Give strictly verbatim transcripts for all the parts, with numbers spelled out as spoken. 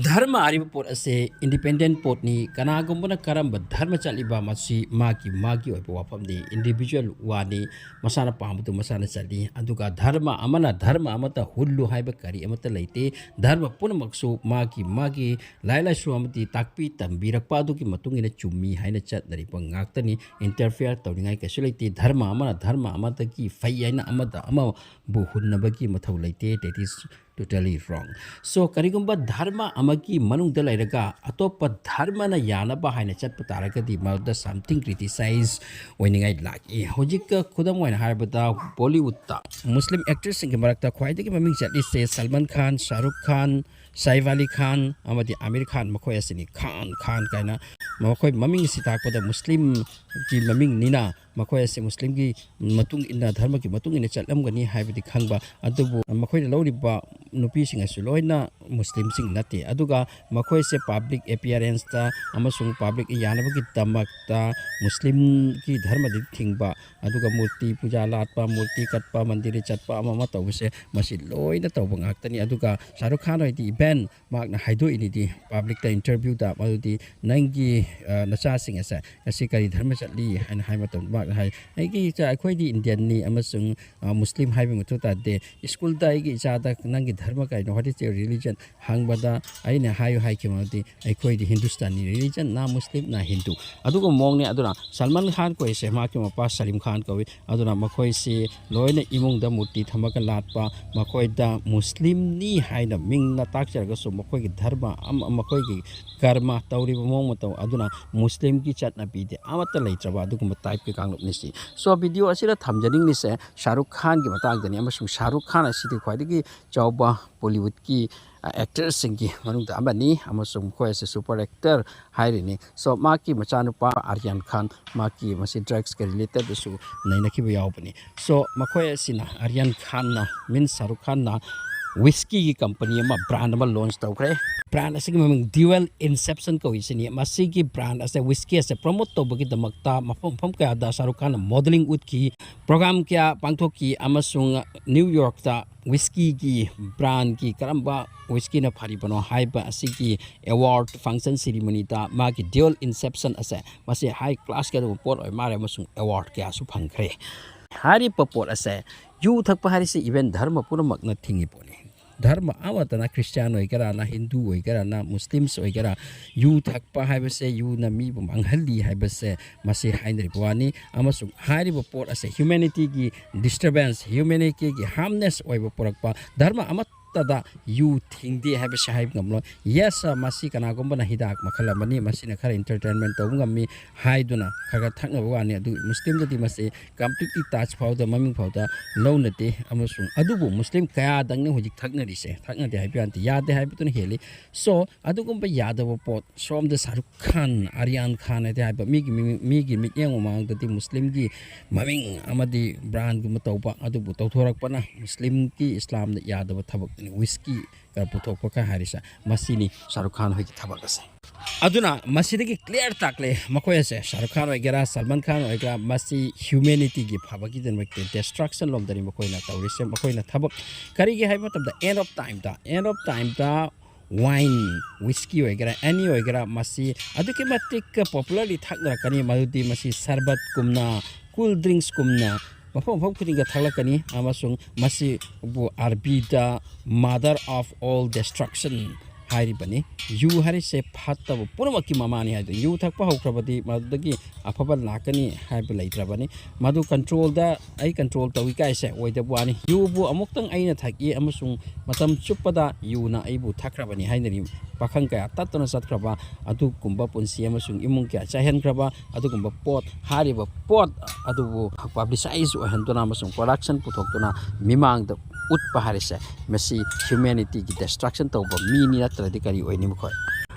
ꯙꯔꯃ ꯍꯥꯏꯔꯤꯕ ꯄꯣꯠ ꯑꯁꯦ ꯏꯟꯗꯤꯄꯦꯟꯗꯦꯟ ꯄꯣꯠꯅꯤ꯫ ꯀꯅꯥꯒꯨꯝꯕꯅ ꯀꯔꯝꯕ ꯙꯔꯃ ꯆꯠꯂꯤꯕ, ꯃꯁꯤ ꯃꯥꯒꯤ ꯃꯥꯒꯤ ꯑꯣꯏꯕ ꯋꯥꯐꯝꯅꯤ, ꯏꯟꯗꯤꯚꯤꯖꯨꯋꯦꯜ ꯋꯥꯅꯤ꯫ ꯃꯁꯥꯅ ꯄꯥꯝꯕꯗꯨ ꯃꯁꯥꯅ ꯆꯠꯂꯤ꯫ ꯑꯗꯨꯒ ꯙꯔꯃ ꯑꯃꯅ ꯙꯔꯃ ꯑꯃꯠꯇ ꯍꯨꯜꯂꯨ ꯍꯥꯏꯕ ꯀꯔꯤ ꯑꯃꯠꯇ ꯂꯩꯇꯦ꯫ ꯙꯔꯃ ꯄꯨꯝꯅꯃꯛꯁꯨ ꯃꯥꯒꯤ ꯃꯥꯒꯤ ꯂꯥꯏꯔꯤꯛ ꯂꯥꯏꯁꯨ ꯑꯃꯗꯤ ꯇꯥꯛꯄꯤ ꯇꯝꯕꯤꯔꯛꯄ ꯑꯗꯨꯒꯤ ꯃꯇꯨꯡ ꯏꯟꯅ ꯆꯨꯝꯃꯤ ꯍꯥꯏꯅ ꯆꯠꯅꯔꯤꯕ ꯉꯥꯛꯇꯅꯤ꯫ ꯏꯟꯇꯔꯐꯤꯌꯔ ꯇꯧꯅꯤꯡꯉꯥꯏ ꯀꯩꯁꯨ ꯂꯩꯇꯦ꯫ ꯙꯔꯃ ꯑꯃꯅ ꯙꯔꯃ ꯑꯃꯗꯒꯤ ꯐꯩ ꯍꯥꯏꯅ ꯑꯃꯗ ꯑꯃꯕꯨ ꯍꯨꯟꯅꯕꯒꯤ ꯃꯊꯧ ꯂꯩꯇꯦ꯫ That is totally wrong꯫ So, ꯀꯔꯤꯒꯨꯝꯕ ꯙꯔꯃ ꯑꯃꯒꯤ ꯃꯅꯨꯡꯗ ꯂꯩꯔꯒ ꯑꯇꯣꯞꯄ ꯙꯔꯃꯅ ꯌꯥꯅꯕ ꯍꯥꯏꯅ ꯆꯠꯄ ꯇꯥꯔꯒꯗꯤ, ꯃꯗꯨꯗ something criticize ꯑꯣꯏꯅꯤꯡꯉꯥꯏ ꯂꯥꯛꯏ꯫ ꯍꯧꯖꯤꯛ ꯈꯨꯗꯝ ꯑꯣꯏꯅ ꯍꯥꯏꯔꯕꯗ, ꯕꯣꯂꯤꯋꯨꯗꯇ ꯃꯨꯁꯂꯤꯝ ꯑꯦꯛꯇ꯭ꯔꯦꯁꯁꯤꯡꯒꯤ ꯃꯔꯛꯇ ꯈ꯭ꯋꯥꯏꯗꯒꯤ ꯃꯃꯤꯡ ꯆꯠꯂꯤꯁꯦ ꯁꯜꯃꯥꯟ ꯈꯥꯟ, ꯁꯥꯍꯔꯨꯈ ꯈꯥꯟ, ꯁꯥꯏꯐ ꯑꯂꯤ ꯈꯥꯟ ꯑꯃꯗꯤ ꯑꯥꯃꯤꯔ ꯈꯥꯟ, ꯃꯈꯣꯏ ꯑꯁꯤꯅꯤ꯫ ꯈꯥꯟ, ꯈꯥꯟ ꯀꯥꯏꯅ ꯃꯈꯣꯏ ꯃꯃꯤꯡ ꯑꯁꯤ ꯇꯥꯛꯄꯗ ꯃꯨꯁꯂꯤꯝꯒꯤ ꯃꯃꯤꯡꯅꯤꯅ, ꯃꯈꯣꯏ ꯑꯁꯤ ꯃꯨꯁꯂꯤꯝꯒꯤ ꯃꯇꯨꯡ ꯏꯟꯅ, ꯙꯔꯃꯒꯤ ꯃꯇꯨꯡ ꯏꯟꯅ ꯆꯠꯂꯝꯒꯅꯤ ꯍꯥꯏꯕꯗꯤ ꯈꯪꯕ, ꯑꯗꯨꯕꯨ ꯃꯈꯣꯏꯅ ꯂꯧꯔꯤꯕ ꯅꯨꯄꯤꯁꯤꯡ ꯑꯁꯤ ꯂꯣꯏꯅ ꯃꯨꯁꯂꯤꯝꯁꯤꯡ ꯅꯠꯇꯦ꯫ ꯑꯗꯨꯒ ꯃꯈꯣꯏꯁꯦ ꯄꯕ꯭ꯂꯤꯛ ꯑꯦꯄꯤꯌꯔꯦꯟꯁꯇ ꯑꯃꯁꯨꯡ ꯄꯕ꯭ꯂꯤꯛ ꯌꯥꯅꯕꯒꯤꯗꯃꯛꯇ ꯃꯨꯁꯂꯤꯝꯒꯤ ꯙꯔꯃꯗꯤ ꯊꯤꯡꯕ, ꯑꯗꯨꯒ ꯃꯨꯔꯇꯤ ꯄꯨꯖꯥ ꯂꯥꯠꯄ, ꯃꯨꯔꯇꯤ ꯀꯠꯄ, ꯃꯟꯗꯤꯔꯗ ꯆꯠꯄ, ꯑꯃ ꯑꯃ ꯇꯧꯕꯁꯦ, ꯃꯁꯤ ꯂꯣꯏꯅ ꯇꯧꯕ ꯉꯥꯛꯇꯅꯤ꯫ ꯑꯗꯨꯒ ꯁꯥꯍꯔꯨꯈ ꯈꯥꯟ ꯍꯣꯏꯗꯤ ꯏꯚꯦꯟ ꯃꯍꯥꯛꯅ ꯍꯥꯏꯗꯣꯛꯏꯅꯤꯗꯤ ꯄꯕ꯭ꯂꯤꯛꯇ ꯏꯟꯇꯔꯚ꯭ꯌꯨꯗ, ꯃꯗꯨꯗꯤ ꯅꯪꯒꯤ, ꯑ, ꯅꯆꯥꯁꯤꯡ ꯑꯁꯦ ꯉꯁꯤ ꯀꯔꯤ ꯙꯔꯃ ꯆꯠꯂꯤ ꯍꯥꯏꯅ ꯍꯥꯏꯕ ꯃꯇꯝꯗ ꯃꯍꯥꯛꯅ ꯍꯥꯏ, "ꯑꯩꯒꯤ ꯏꯆꯥ, ꯑꯩꯈꯣꯏꯗꯤ ꯏꯟꯗꯤꯌꯟꯅꯤ ꯑꯃꯁꯨꯡ, ꯑ, ꯃꯨꯁꯂꯤꯝ ꯍꯥꯏꯕ ꯃꯊꯧ ꯇꯥꯗꯦ꯫ ꯁ꯭ꯀꯨꯜꯗ ꯑꯩꯒꯤ ꯏꯆꯥꯗ ꯅꯪꯒꯤ ꯙꯔꯃ ꯀꯔꯤꯅꯣ, what is your religion ꯍꯪꯕꯗ ꯑꯩꯅ ꯍꯥꯏꯌꯨ ꯍꯥꯏꯈꯤꯕ ꯃꯗꯤ ꯑꯩꯈꯣꯏꯗꯤ ꯍꯤꯟꯗꯨꯁꯇꯥꯟꯅꯤ, religion ꯅꯥ ꯃꯨꯁꯂꯤꯝ ꯅꯥ ꯍꯤꯟꯗꯨ"꯫ ꯑꯗꯨꯒꯨꯝꯕ ꯃꯑꯣꯡꯅꯤ꯫ ꯑꯗꯨꯅ ꯁꯜꯃꯥꯟ ꯈꯥꯟ ꯀꯧꯏꯁꯦ, ꯃꯍꯥꯛꯀꯤ ꯃꯄꯥ ꯁꯂꯤꯝ ꯈꯥꯟ ꯀꯧꯏ꯫ ꯑꯗꯨꯅ ꯃꯈꯣꯏꯁꯤ ꯂꯣꯏꯅ ꯏꯃꯨꯡꯗ ꯃꯨꯔꯇꯤ ꯊꯝꯃꯒ ꯂꯥꯠꯄ, ꯃꯈꯣꯏꯗ ꯃꯨꯁꯂꯤꯝꯅꯤ ꯍꯥꯏꯅ ꯃꯤꯡꯅ ꯇꯥꯛꯆꯔꯒꯁꯨ ꯃꯈꯣꯏꯒꯤ ꯙꯔꯃ ꯑꯃ, ꯃꯈꯣꯏꯒꯤ ꯀꯔꯃ ꯇꯧꯔꯤꯕ ꯃꯑꯣꯡ ꯃꯇꯧ ꯑꯗꯨꯅ ꯃꯨꯁꯂꯤꯝꯒꯤ ꯆꯠꯅꯕꯤꯗꯤ ꯑꯃꯠꯇ ꯂꯩꯇ꯭ꯔꯕ ꯑꯗꯨꯒꯨꯝꯕ ꯇꯥꯏꯞꯀꯤ ꯀꯥꯡꯂꯨꯞꯅꯤ ꯁꯤ꯫ So, ꯚꯤꯗꯤꯑꯣ ꯑꯁꯤꯗ ꯊꯝꯖꯅꯤꯡꯂꯤꯁꯦ ꯁꯥꯍꯔꯨꯈ ꯈꯥꯟꯒꯤ ꯃꯇꯥꯡꯗꯅꯤ, ꯑꯃꯁꯨꯡ ꯁꯥꯍꯔꯨꯈ ꯈꯥꯟ ꯑꯁꯤꯗꯤ ꯈ꯭ꯋꯥꯏꯗꯒꯤ ꯆꯥꯎꯕ ꯕꯣꯂꯤꯋꯨꯗꯀꯤ, ꯑ, ꯑꯦꯛꯇꯔꯁꯤꯡꯒꯤ ꯃꯅꯨꯡꯗ ꯑꯃꯅꯤ, ꯑꯃꯁꯨꯡ ꯃꯈꯣꯏ ꯑꯁꯤ ꯁꯨꯄꯔ ꯑꯦꯛꯇꯔ ꯍꯥꯏꯔꯤꯅꯤ꯫ So, ꯃꯍꯥꯛꯀꯤ ꯃꯆꯥꯅꯨꯄꯥ ꯑꯥꯔꯌꯥꯟ ꯈꯥꯟ, ꯃꯍꯥꯛꯀꯤ ꯃꯁꯤ ꯗ꯭ꯔꯒꯁꯀ ꯔꯤꯂꯦꯇꯦꯗꯁꯨ ꯅꯩꯅꯈꯤꯕ ꯌꯥꯎꯕꯅꯤ꯫ So, ꯃꯈꯣꯏ ꯑꯁꯤꯅ, ꯑꯥꯔꯌꯥꯟ ꯈꯥꯟꯅ, means ꯁꯥꯍꯔꯨꯈ ꯈꯥꯟꯅ ꯋꯤꯁꯀꯤꯒꯤ ꯀꯝꯄꯅꯤ ꯑꯃ, ꯕ꯭ꯔꯥꯟ ꯑꯃ ꯂꯣꯟꯆ ꯇꯧꯈ꯭ꯔꯦ꯫ ꯕ꯭ꯔꯥꯟ ꯑꯁꯤꯒꯤ ꯃꯃꯤꯡ ꯗ꯭ꯌꯨꯑꯦꯜ ꯏꯟꯁꯦꯞꯁꯟ ꯀꯧꯏꯁꯤꯅꯤ꯫ ꯃꯁꯤꯒꯤ ꯕ꯭ꯔꯥꯟ ꯑꯁꯦ ꯋꯤꯁꯀꯤ ꯑꯁꯦ ꯄ꯭ꯔꯣꯃꯣꯠ ꯇꯧꯕꯒꯤꯗꯃꯛꯇ ꯃꯐꯝ ꯃꯐꯝ ꯀꯌꯥꯗ ꯁꯥꯔꯨꯈ ꯈꯥꯟꯅ ꯃꯣꯗꯦꯂꯤꯡ ꯎꯠꯈꯤ, ꯄ꯭ꯔꯣꯒ꯭ꯔꯥꯝ ꯀꯌꯥ ꯄꯥꯡꯊꯣꯛꯈꯤ, ꯑꯃꯁꯨꯡ ꯅ꯭ꯌꯨ ꯌꯣꯔꯛꯇ ꯋꯤꯁꯀꯤꯒꯤ ꯕ꯭ꯔꯥꯟꯒꯤ ꯀꯔꯝꯕ ꯋꯤꯁꯀꯤꯅ ꯐꯔꯤꯕꯅꯣ ꯍꯥꯏꯕ ꯑꯁꯤꯒꯤ ꯑꯦꯋꯥꯔꯗ ꯐꯪꯁꯟ ꯁꯤꯔꯤꯃꯣꯅꯤꯗ ꯃꯥꯒꯤ ꯗ꯭ꯌꯨꯑꯦꯜ ꯏꯟꯁꯦꯞꯁꯟ ꯑꯁꯦ, ꯃꯁꯤ ꯍꯥꯏ ꯀ꯭ꯂꯥꯁꯀꯤ ꯑꯗꯨꯒꯨꯝꯕ ꯄꯣꯠ ꯑꯣꯏ ꯃꯥꯜꯂꯦ ꯑꯃꯁꯨꯡ ꯑꯦꯋꯥꯔꯗ ꯀꯌꯥꯁꯨ ꯐꯪꯈ꯭ꯔꯦ꯫ ꯍꯥꯏꯔꯤꯕ ꯄꯣꯠ ꯑꯁꯦ, ꯌꯨ ꯊꯛꯄ ꯍꯥꯏꯔꯤꯁꯤ ꯏꯚꯦꯟ ꯙꯔꯃ ꯄꯨꯝꯅꯃꯛꯅ ꯊꯤꯡꯉꯤ ꯄꯣꯠꯅꯤ꯫ ꯙꯔꯃ ꯑꯃꯠꯇꯅ, ꯈ꯭ꯔꯤꯁꯇꯤꯌꯥꯟ ꯑꯣꯏꯒꯦꯔꯥ, ꯅ ꯍꯤꯟꯗꯨ ꯑꯣꯏꯒꯦꯔꯥ, ꯅ ꯃꯨꯁꯂꯤꯝꯁ ꯑꯣꯏꯒꯦꯔꯥ, ꯌꯨ ꯊꯛꯄ ꯍꯥꯏꯕꯁꯦ, ꯌꯨꯅ ꯃꯤꯕꯨ ꯃꯥꯡꯍꯜꯂꯤ ꯍꯥꯏꯕꯁꯦ, ꯃꯁꯤ ꯍꯥꯏꯅꯔꯤꯕ ꯋꯥꯅꯤ꯫ ꯑꯃꯁꯨꯡ ꯍꯥꯏꯔꯤꯕ ꯄꯣꯠ ꯑꯁꯦ ꯍ꯭ꯌꯨꯃꯦꯅꯤꯇꯤꯒꯤ ꯗꯤꯁꯇꯔꯕꯦꯟꯁ, ꯍ꯭ꯌꯨꯃꯦꯅꯤꯇꯤꯒꯤ ꯍꯥꯔꯝꯅꯦꯁ ꯑꯣꯏꯕ ꯄꯨꯔꯛꯄ, ꯙꯔꯃ ꯑꯃꯠꯇꯗ ꯌꯨ ꯊꯤꯡꯗꯦ ꯍꯥꯏꯕꯁꯤ ꯍꯥꯏꯕ ꯉꯝꯂꯣꯏ꯫ ꯌꯦꯁ, ꯃꯁꯤ ꯀꯅꯥꯒꯨꯝꯕꯅ ꯍꯤꯗꯥꯛ ꯃꯈꯜ ꯑꯃꯅꯤ, ꯃꯁꯤꯅ ꯈꯔ ꯏꯟꯇꯔꯇꯦꯟꯃꯦꯟ ꯇꯧꯕ ꯉꯝꯃꯤ ꯍꯥꯏꯗꯨꯅ ꯈꯔ ꯈꯔ ꯊꯛꯅꯕ ꯋꯥꯅꯤ꯫ ꯑꯗꯨ ꯃꯨꯁꯂꯤꯝꯗꯗꯤ ꯃꯁꯤ ꯀꯝꯄ꯭ꯂꯤꯠꯂꯤ ꯇꯆ ꯐꯥꯎꯗ, ꯃꯃꯤꯡ ꯐꯥꯎꯗ ꯂꯧꯅꯗꯦ꯫ ꯑꯃꯁꯨꯡ ꯑꯗꯨꯕꯨ ꯃꯨꯁꯂꯤꯝ ꯀꯌꯥꯗꯪꯅꯤ ꯍꯧꯖꯤꯛ ꯊꯛꯅꯔꯤꯁꯦ꯫ ꯊꯛꯅꯗꯦ ꯍꯥꯏꯕ ꯌꯥꯗꯦ, ꯌꯥꯗꯦ ꯍꯥꯏꯕꯗꯨꯅ ꯍꯦꯜꯂꯤ꯫ ꯁꯣ, ꯑꯗꯨꯒꯨꯝꯕ ꯌꯥꯗꯕ ꯄꯣꯠ, ꯁꯣꯝꯗ ꯁꯥꯔꯨꯈ ꯈꯥꯟ, ꯑꯔꯤꯌꯥꯟ ꯈꯥꯟ ꯍꯥꯏꯗꯤ ꯍꯥꯏꯕ ꯃꯤꯒꯤ ꯃꯤ-, ꯃꯤꯒꯤ ꯃꯤꯠꯌꯦꯡ ꯃꯃꯥꯡꯗꯗꯤ ꯃꯨꯁꯂꯤꯝꯒꯤ ꯃꯃꯤꯡ ꯑꯃꯗꯤ ꯕ꯭ꯔꯥꯟꯒꯨꯝꯕ ꯇꯧꯕ, ꯑꯗꯨꯕꯨ ꯇꯧꯊꯣꯔꯛꯄꯅ ꯃꯨꯁꯂꯤꯝꯒꯤ, ꯏꯁꯂꯥꯝꯗ ꯌꯥꯗꯕ ꯊꯕꯛꯅꯤ꯫ ꯋꯤꯁꯀꯤ ꯄꯨꯊꯣꯛꯄ ꯀ ꯍꯥꯏꯔꯤꯁꯦ, ꯃꯁꯤꯅꯤ ꯁꯥꯔꯨꯈ ꯈꯥꯟ ꯍꯣꯏꯒꯤ ꯊꯕꯛ ꯑꯁꯦ꯫ ꯑꯗꯨꯅ ꯃꯁꯤꯗꯒꯤ ꯀ꯭ꯂꯤꯌꯥꯔ ꯇꯥꯛꯂꯦ, ꯃꯈꯣꯏ ꯑꯁꯦ, ꯁꯥꯔꯨꯈ ꯈꯥꯟ ꯑꯣꯏꯒꯦꯔꯥ, ꯁꯜꯃꯥꯟ ꯈꯥꯟ ꯑꯣꯏꯒꯦꯔꯥ, ꯃꯁꯤ ꯍ꯭ꯌꯨꯃꯦꯅꯤꯇꯤꯒꯤ ꯐꯕꯒꯤꯗꯃꯛꯇ ꯗꯤꯁꯇ꯭ꯔꯛꯁꯟ ꯂꯣꯝꯗꯅꯤ ꯃꯈꯣꯏꯅ ꯇꯧꯔꯤꯁꯦ꯫ ꯃꯈꯣꯏꯅ ꯊꯕꯛ ꯀꯔꯤꯒꯤ ꯍꯥꯏꯕ ꯃꯇꯝꯗ, ꯑꯦꯟ ꯑꯣꯐ ꯇꯥꯏꯝꯗ, ꯑꯦꯟ ꯑꯣꯐ ꯇꯥꯏꯝꯗ ꯋꯥꯏꯟ, ꯋꯤꯁꯀꯤ ꯑꯣꯏꯒꯦꯔꯥ, ꯑꯦꯅꯤ ꯑꯣꯏꯒꯦꯔꯥ, ꯃꯁꯤ ꯑꯗꯨꯛꯀꯤ ꯃꯇꯤꯛ ꯄꯣꯄꯨꯂꯔꯂꯤ ꯊꯛꯅꯔꯛꯀꯅꯤ, ꯃꯗꯨꯗꯤ ꯃꯁꯤ ꯁꯔꯕꯠꯀꯨꯝꯅ, ꯀꯨꯜ ꯗ꯭ꯔꯤꯡꯁꯀꯨꯝꯅ ꯃꯐꯝ ꯃꯐꯝ ꯈꯨꯗꯤꯡꯗ ꯊꯛꯂꯛꯀꯅꯤ꯫ ꯑꯃꯁꯨꯡ ꯃꯁꯤꯕꯨ ꯑꯥꯔꯕꯤꯗ mother of all destruction ꯍꯥꯏꯔꯤꯕꯅꯤ꯫ ꯌꯨ ꯍꯥꯏꯔꯤꯁꯦ ꯐꯠꯇꯕ ꯄꯨꯝꯅꯃꯛꯀꯤ ꯃꯃꯥꯅꯤ ꯍꯥꯏꯗꯣ꯫ ꯌꯨ ꯊꯛꯄ ꯍꯧꯈ꯭ꯔꯕꯗꯤ ꯃꯗꯨꯗꯒꯤ ꯑꯐꯕ ꯂꯥꯛꯀꯅꯤ ꯍꯥꯏꯕ ꯂꯩꯇ꯭ꯔꯕꯅꯤ꯫ ꯃꯗꯨ ꯀꯟꯇ꯭ꯔꯣꯜꯗ, ꯑꯩ ꯀꯟꯇ꯭ꯔꯣꯜ ꯇꯧꯏ ꯀꯥꯏꯁꯦ ꯑꯣꯏꯗꯕ ꯋꯥꯅꯤ꯫ ꯌꯨꯕꯨ ꯑꯃꯨꯛꯇꯪ ꯑꯩꯅ ꯊꯛꯏ ꯑꯃꯁꯨꯡ ꯃꯇꯝ ꯆꯨꯞꯄꯗ ꯌꯨꯅ ꯑꯩꯕꯨ ꯊꯛꯈ꯭ꯔꯕꯅꯤ ꯍꯥꯏꯅꯔꯤ ꯄꯥꯈꯪ ꯀꯌꯥ ꯇꯠꯇꯅ ꯆꯠꯈ꯭ꯔꯕ, ꯑꯗꯨꯒꯨꯝꯕ ꯄꯨꯟꯁꯤ ꯑꯃꯁꯨꯡ ꯏꯃꯨꯡ ꯀꯌꯥ ꯆꯥꯏꯍꯟꯈ꯭ꯔꯕ, ꯑꯗꯨꯒꯨꯝꯕ ꯄꯣꯠ, ꯍꯥꯏꯔꯤꯕ ꯄꯣꯠ ꯑꯗꯨꯕꯨ ꯄꯕ꯭ꯂꯤꯁꯥꯏꯖ ꯑꯣꯏꯍꯟꯗꯨꯅ ꯑꯃꯁꯨꯡ ꯄ꯭ꯔꯗꯛꯁꯟ ꯄꯨꯊꯣꯛꯇꯨꯅ ꯃꯤꯃꯥꯡꯗ ꯎꯠꯄ ꯍꯥꯏꯔꯤꯁꯦ, ꯃꯁꯤ ꯍ꯭ꯌꯨꯃꯦꯅꯤꯇꯤꯒꯤ ꯗꯤꯁꯇ꯭ꯔꯛꯁꯟ ꯇꯧꯕ ꯃꯤꯅꯤ, ꯅꯠꯇ꯭ꯔꯗꯤ ꯀꯔꯤ ꯑꯣꯏꯅꯤ ꯃꯈꯣꯏ?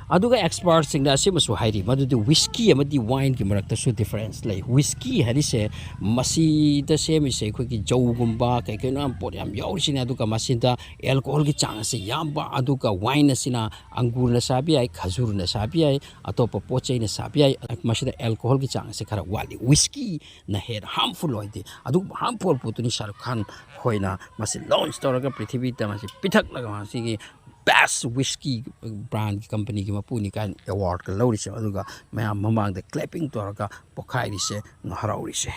ꯑꯗꯨꯒ expertꯁꯤꯡꯅ ꯑꯁꯤꯃꯁꯨ ꯍꯥꯏꯔꯤ, ꯃꯗꯨꯗꯤ whisky ꯑꯃꯗꯤ wineꯒꯤ ꯃꯔꯛꯇꯁꯨ difference ꯂꯩ꯫ Whisky ꯍꯥꯏꯔꯤꯁꯦ, ꯃꯁꯤꯗ ꯁꯦꯝꯃꯤꯁꯦ ꯑꯩꯈꯣꯏꯒꯤ ꯖꯧꯒꯨꯝꯕ ꯀꯩ ꯀꯩꯅꯣ ꯌꯥꯝ ꯄꯣꯠ ꯌꯥꯝ ꯌꯥꯎꯔꯤꯁꯤꯅꯦ꯫ ꯑꯗꯨꯒ ꯃꯁꯤꯗ alcoholꯒꯤ ꯆꯥꯡ ꯑꯁꯤ ꯌꯥꯝꯕ, ꯑꯗꯨꯒ wine ꯑꯁꯤꯅ ꯑꯪꯒꯨꯔꯅ ꯁꯥꯕ ꯌꯥꯏ, ꯈꯖꯨꯔꯅ ꯁꯥꯕ ꯌꯥꯏ, ꯑꯇꯣꯞꯄ ꯄꯣꯠ ꯆꯩꯅ ꯁꯥꯕ ꯌꯥꯏ꯫ ꯃꯁꯤꯗ alcoholꯒꯤ ꯆꯥꯡ ꯑꯁꯤ ꯈꯔ ꯋꯥꯠꯂꯤ꯫ Whiskyꯅ ꯍꯦꯟꯅ harmful ꯑꯣꯏꯗꯦ꯫ ꯑꯗꯨꯒꯨꯝꯕ harmful ꯄꯣꯠꯇꯨꯅꯤ ꯁꯥꯔꯨꯈ ꯈꯥꯟ ꯍꯣꯏꯅ ꯃꯁꯤ launch ꯇꯧꯔꯒ ꯄ꯭ꯔꯤꯊꯤꯕꯤꯗ ꯃꯁꯤ ꯄꯤꯊꯛꯂꯒ ꯃꯁꯤꯒꯤ best whisky brandꯒꯤ companyꯒꯤ ꯃꯄꯨꯅꯤ ꯀꯥꯏꯅ awardꯀ ꯂꯧꯔꯤꯁꯦ, ꯑꯗꯨꯒ ꯃꯌꯥꯝ ꯃꯃꯥꯡꯗ clapping ꯇꯧꯔꯒ ꯄꯣꯛꯈꯥꯏꯔꯤꯁꯦ, ꯍꯔꯥꯎꯔꯤꯁꯦ꯫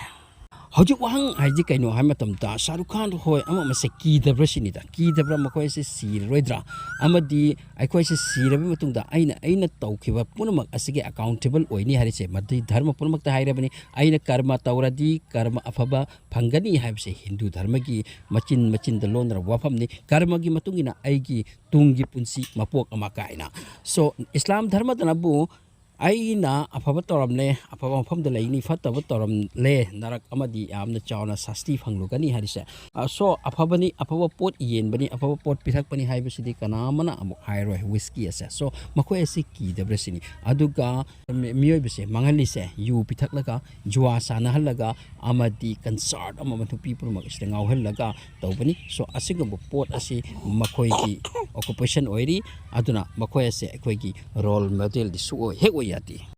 ꯍꯧꯖꯤꯛ ꯋꯥꯍꯪ ꯍꯥꯏꯗꯤ ꯀꯩꯅꯣ ꯍꯥꯏꯕ ꯃꯇꯝꯗ, ꯁꯥꯔꯨꯈ ꯈꯥꯟ ꯍꯣꯏ ꯑꯃ ꯑꯃꯁꯦ ꯀꯤꯗꯕ꯭ꯔꯥ ꯁꯤꯅꯤꯗ꯫ ꯀꯤꯗꯕ꯭ꯔꯥ, ꯃꯈꯣꯏ ꯑꯁꯤ ꯁꯤꯔꯔꯣꯏꯗ꯭ꯔꯥ? ꯑꯃꯗꯤ ꯑꯩꯈꯣꯏꯁꯦ ꯁꯤꯔꯕ ꯃꯇꯨꯡꯗ ꯑꯩꯅ, ꯑꯩꯅ ꯇꯧꯈꯤꯕ ꯄꯨꯝꯅꯃꯛ ꯑꯁꯤꯒꯤ accountable ꯑꯣꯏꯅꯤ ꯍꯥꯏꯔꯤꯁꯦ, ꯃꯗꯨꯗꯤ ꯙꯔꯃ ꯄꯨꯝꯅꯃꯛꯇ ꯍꯥꯏꯔꯕꯅꯤ꯫ ꯑꯩꯅ ꯀꯔꯃ ꯇꯧꯔꯗꯤ ꯀꯔꯃ ꯑꯐꯕ ꯐꯪꯒꯅꯤ ꯍꯥꯏꯕꯁꯦ ꯍꯤꯟꯗꯨ ꯙꯔꯃꯒꯤ ꯃꯆꯤꯟ ꯃꯆꯤꯟꯗ ꯂꯣꯟꯅꯔꯕ ꯋꯥꯐꯝꯅꯤ꯫ ꯀꯔꯃꯒꯤ ꯃꯇꯨꯡ ꯏꯟꯅ ꯑꯩꯒꯤ ꯇꯨꯡꯒꯤ ꯄꯨꯟꯁꯤ ꯃꯄꯣꯛ ꯑꯃ ꯀꯥꯏꯅ꯫ So, ꯏꯁꯂꯥꯝ ꯙꯔꯃꯗꯅꯕꯨ ꯑꯩꯅ ꯑꯐꯕ ꯇꯧꯔꯝꯂꯦ, ꯑꯐꯕ ꯃꯐꯝꯗ ꯂꯩꯅꯤ, ꯐꯠꯇꯕ ꯇꯧꯔꯝꯂꯦ, ꯅꯔꯛ ꯑꯃꯗꯤ ꯌꯥꯝꯅ ꯆꯥꯎꯅ ꯁꯥꯁꯇꯤ ꯐꯪꯂꯨꯒꯅꯤ ꯍꯥꯏꯔꯤꯁꯦ꯫ ꯑ, so, ꯑꯐꯕꯅꯤ, ꯑꯐꯕ ꯄꯣꯠ ꯌꯦꯟꯕꯅꯤ, ꯑꯐꯕ ꯄꯣꯠ ꯄꯤꯊꯛꯄꯅꯤ ꯍꯥꯏꯕꯁꯤꯗꯤ ꯀꯅꯥ ꯑꯃꯅ ꯑꯃꯨꯛ ꯍꯥꯏꯔꯣꯏ whisky ꯑꯁꯦ꯫ So, ꯃꯈꯣꯏ ꯑꯁꯤ ꯀꯤꯗꯕ꯭ꯔꯥ ꯁꯤꯅꯤ꯫ ꯑꯗꯨꯒ ꯃꯤ-, ꯃꯤꯑꯣꯏꯕꯁꯦ ꯃꯥꯡꯍꯜꯂꯤꯁꯦ, ꯌꯨ ꯄꯤꯊꯛꯂꯒ, ꯖꯨꯋꯥ ꯁꯥꯟꯅꯍꯜꯂꯒ, ꯑꯃꯗꯤ concert ꯑꯃ ꯑꯃ ꯅꯨꯄꯤ ꯄꯨꯝꯅꯃꯛ ꯑꯁꯤꯗ ꯉꯥꯎꯍꯜꯂꯒ ꯇꯧꯕꯅꯤ꯫ So, ꯑꯁꯤꯒꯨꯝꯕ ꯄꯣꯠ ꯑꯁꯤ ꯃꯈꯣꯏꯒꯤ occupation ꯑꯣꯏꯔꯤ꯫ ꯑꯗꯨꯅ ꯃꯈꯣꯏ ꯑꯁꯦ ꯑꯩꯈꯣꯏꯒꯤ role modelꯗꯤ ꯁꯨꯛꯑꯣꯏ ꯍꯦꯛ ꯑꯣꯏ ꯌꯥꯗꯦ꯫